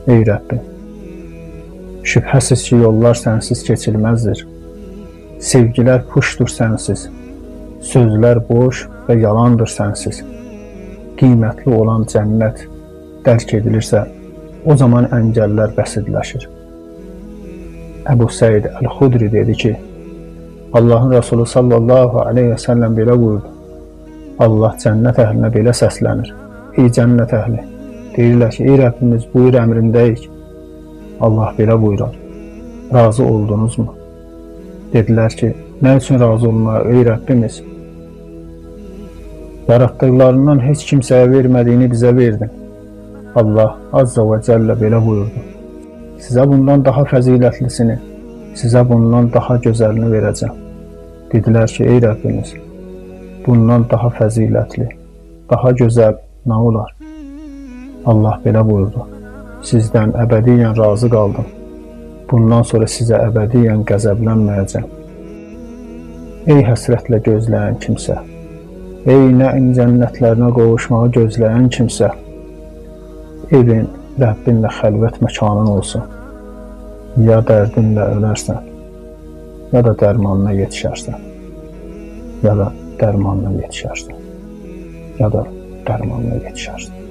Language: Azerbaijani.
Ey Rəbbim, şübhəsiz ki, yollar sənsiz keçilməzdir. Sevgilər puşdur sənsiz, sözlər boş və yalandır sənsiz. Qiymətli olan cənnət dərk edilirsə, o zaman əngəllər bəsidləşir. Əbu Səid Əl-Xudri dedi ki, Allahın Rəsulü sallallahu aleyhi və səlləm belə buyurdu. Allah cənnət əhlinə belə səslənir. Ey cənnət əhli! Deyirlər ki, ey Rəbbimiz, buyur əmrindəyik. Allah belə buyurar. Razı oldunuzmu? Dedilər ki, nə üçün razı olmağa, ey Rəbbimiz? Yaratdıqlarından heç kimsəyə vermədiyini bizə verdin. Allah Azza və Cəllə belə buyurdu. Sizə bundan daha fəzilətlisini, sizə bundan daha gözəlini verəcəm. Dedilər ki, ey Rəbbimiz, bundan daha fəzilətli, daha gözəl nə olar? Allah belə buyurdu. Sizdən əbədiyyən razı qaldım. Bundan sonra sizə əbədiyyən qəzəblənməyəcəm. Ey həsrətlə gözləyən kimsə, ey nəim cənnətlərinə qovuşmağı gözləyən kimsə, evin Rəbbinlə xəlvət məkanın olsun. Ya dərdinlə ölərsən, ya da dərmanına yetişərsən, ya da dərmanına yetişərsən, ya da dərmanına yetişərsən.